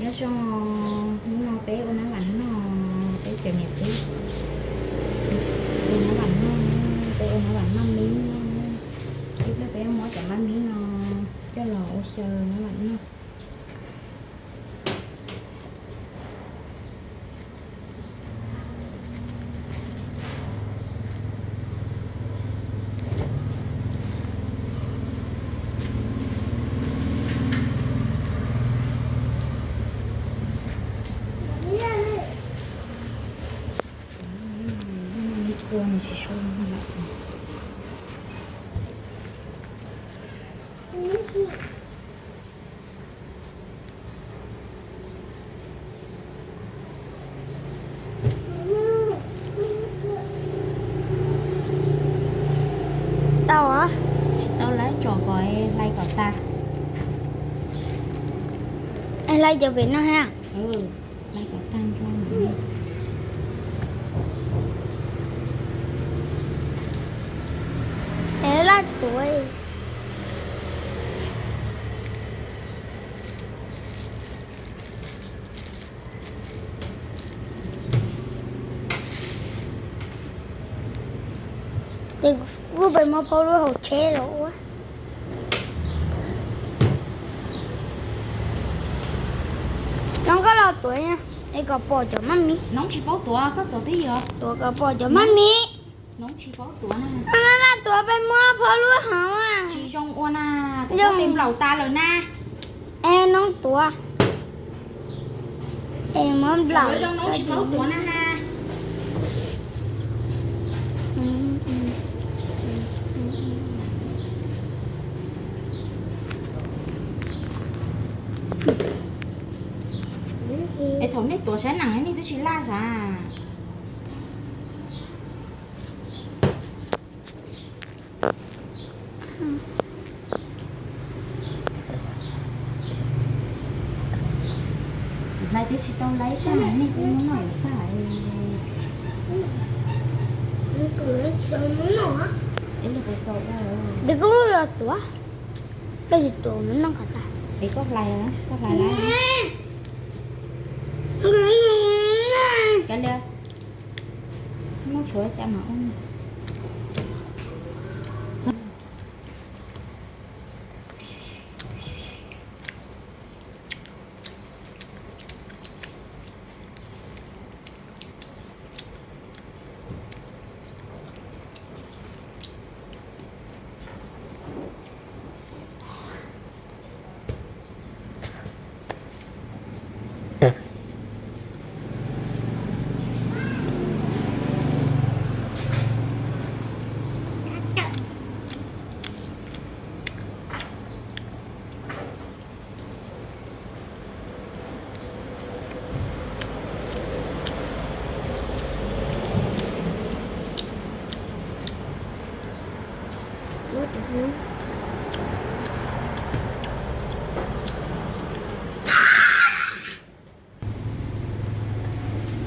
Nyob zoo, hnub no peb ua nab vam noj, peb cov niam tub ua nab vam noj, peb ua nab vam noj mib noj. Ib pliag peb muab cov mab mib no coj los ua xyaw nab vam noj. Tau, tsis tau lawm, tso kom hlais kom tag. Es hlais cov pem no thiab? Hlais kom tag nrho. Es laj tuav. Ces kuj peb muab phauj lub hauv tsheb los ua. Noob, koj los tuav es kom pom cov mab mib. Noob tsis paub tuav, koj tuav twb yog tuav kom pom cov mab mib. Noob tsis paub tuav na. Laj tuav, peb muab phauj lub hauv. Tsis zoo ua na, koj nplaum tas lawm na. Es noob tuav. Es muab nplaum zoo, noob tsis paub tuav na ha. Es thaum nej tuav saib nees nej twb tsis laj sav. Hlais twb tsis tau hlais tag, nej kuj muab noj tag. Twb kuj los tuav, peb tsis tuav, muab noj kom tag. Es koj hlais, koj hlais lawm. Kav liam, noj tshuav cas mas ua.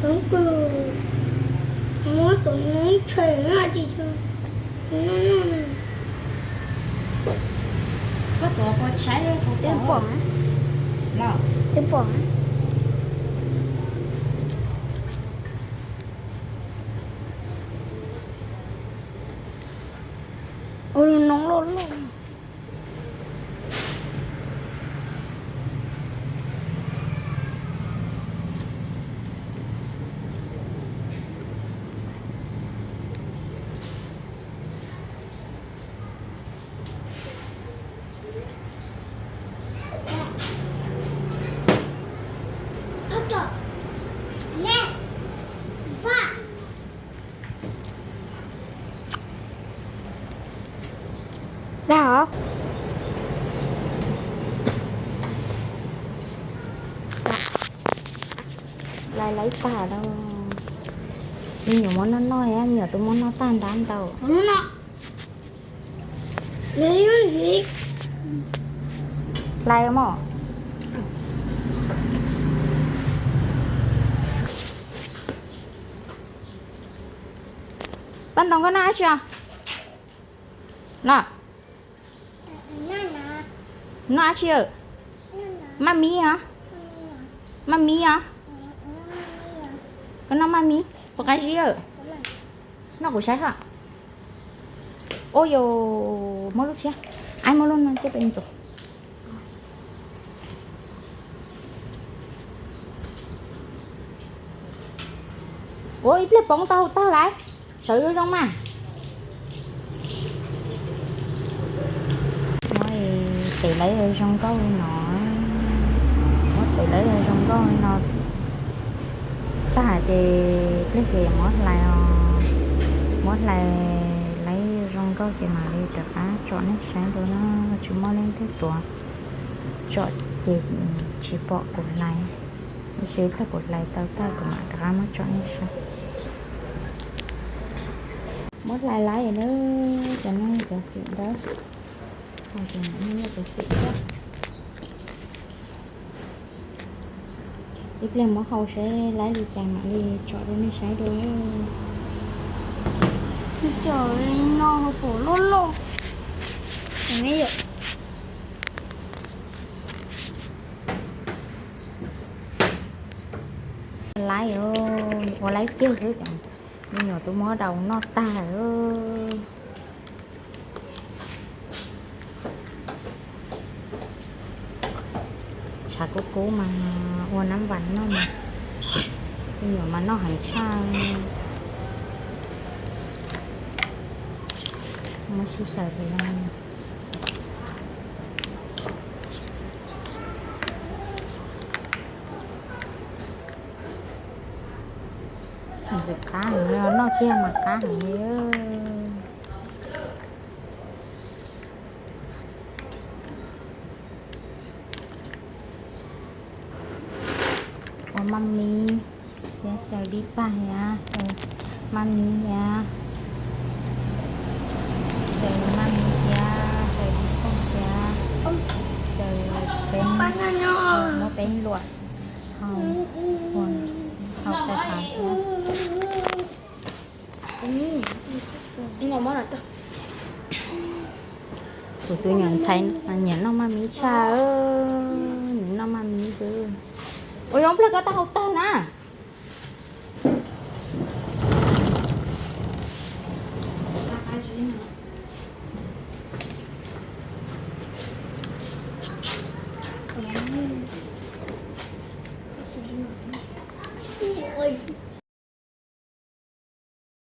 Koob kws muab tus noob tshem no ces koj tuav puas saib twb pom, twb pom. Ua noob loj loj. Dag os. Lais laiv tag lawm. Me nyuam muab noj noj, me nyuam twb muab noj tag nrab ntau. Lais mog. Paj Ntoo, koj noj dab tsi os? Noj, noj dab tsi? Maj mib os. Maj miv os. Koj noj maj miv puas qab zib? Noj kuv saib hos. Ua yus muab lub tshiab, aib muab lub no coj pem ntxuav. Ua ib pliag poob tau tag lawm, sawv zoo zoo mas. Muab tes lawv zoo nkauj li no, muab tes lawv zoo nkauj li no tag ces pliag ces muab hlais os, muab hlais lawv zoo nkauj ces mam li rov qab tsom nej saib dua na. Tsis muaj leej twg tuav, tsom ces tsis pom kuv hlais, tab sis pliag kuv hlais tau tag kuv mam rov qab muab tsom nej saib. Muab hlais lawv na, cov no cov xim dawb, cov xim dawb. Ib pliag muab hau seb lawv li cas mam li tsom rau nej saib dua. Cov no pom loj loj. Lawv ua lawv kiag xwb ces me nyuam twb muab rau noj tag lawm. Tshav kub kub mas ua nab vas noj mas me nyuam mas noj heev tshaj. Muab sib xyaw li no. Ntxim qab heev, noj kiag mas qab heev li. Ua maj miv thiab xyaw dib pag thiab xyaw maj miv thiab, xyaw maj miv thiab xyaw dib pag thiab xyaw peeb, muab peeb luam hau, hau txhais tes thiab. Kuv tus nyuam ntxhais nyiam noj maj miv tshaj, nws noj maj miv xwb. Ua zoo pliag koj tau hau tawg na.